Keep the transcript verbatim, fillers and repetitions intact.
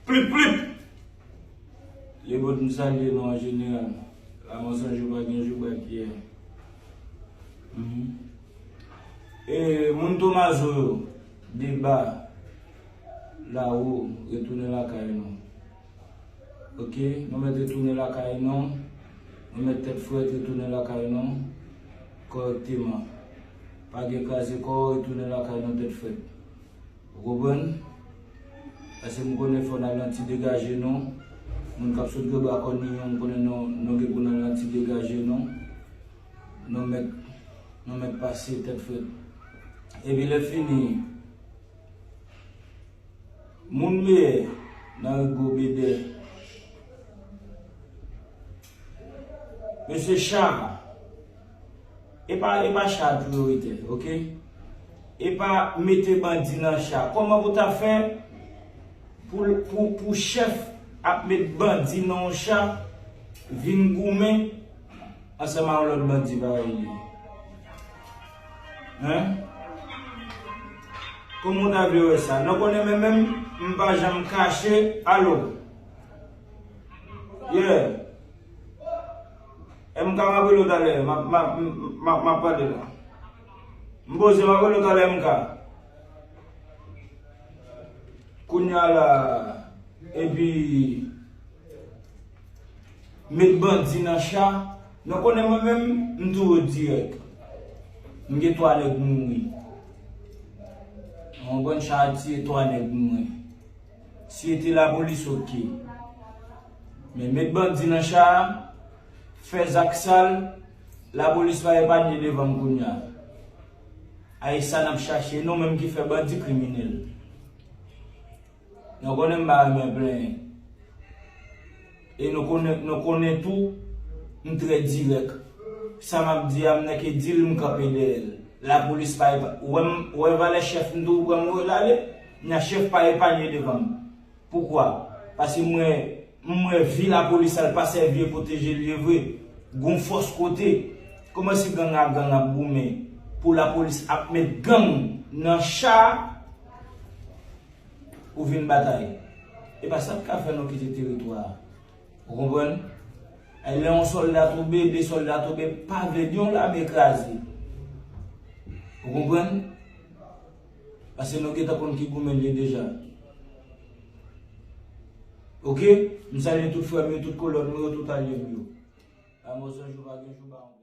Plip, plip! Lebòt, m salye nou an jeneral. Lanmò san jou pa gen jou, bwa pyè. Mhm. E, moun Tomazo yo, Deba, Lawo, retounen lakay nou. Oke, nou mèt retounen lakay nou. Nou mèt tèt frèt retounen lakay nou kòrèkteman. Pa gen kraze kò, retounen lakay nou tèt frèt. Ou konprann? Paske m konnen fò n al nan ti degaje nou. Moun k ap sot Granba Kòn Ninyon, m konnen nou, nou gen pou n al nan ti degaje nou. Nou mèt, nou mèt pase tèt frèt. Epi lè fini, moun meyè nan Rigo Bede. Mesye, cha, e pa, e pa cha priyorite, oke? E pa mete bandi nan cha. Kòman pou ta fè pou, pou, pou chèf ap met bandi nan yon cha, vin goumen ansanm a yon lòt bandi parèy li? Hein? Kòman w ta vle wè sa? Nou konnen men menm, m pa janm kache. Alo? Yeah. M K, m ap rele w talè. M ap, m ap, m ap, m ap pale la. M poze, m ap rele w talè, M K. Kounye a la, epi met bandi nan cha. Nou konnen mwen menm, m toujou dirèk. M gen twa nèg mouri. Yon bann cha a tiye twa nèg mouri. Si e te lapolis, oke. Men met bandi nan cha a, fè zak sal, lapolis pa epanye devan m kounye a. A e sa n ap chache, nou menm ki fè bandi kriminèl. Nou konnen m pa renmen plenyen. E nou konnen, nou konnen tou, m trè dirèk. Sa m ap di a, m nèke di l, m kanpe dèyè l. Lapolis pa epa-, ou wè m, ou wè valè chèf m tou, ou pran m rele ale, nya chèf pa epanye devan m. Poukwa? Paske m wè, m wè vi lapolis al pa sèvi e pwoteje l ye vre. Gon fòs kote. Kòman si gang ak gang ap goumen pou lapolis ap met gang nan cha? Ou vin batay. E pa sa k ka fè nou kite teritwa a. Ou konprann? Ay, lè yon sòlda tonbe, de sòlda tonbe, pa vle di yon lame kraze. Ou konprann? Paske nou gentan konn ki goumen l ye deja. Oke? M salye tout frè m yo, tout kolòn mwen yo, tout alye m yo. Lanmò san jou pa gen jou ba yon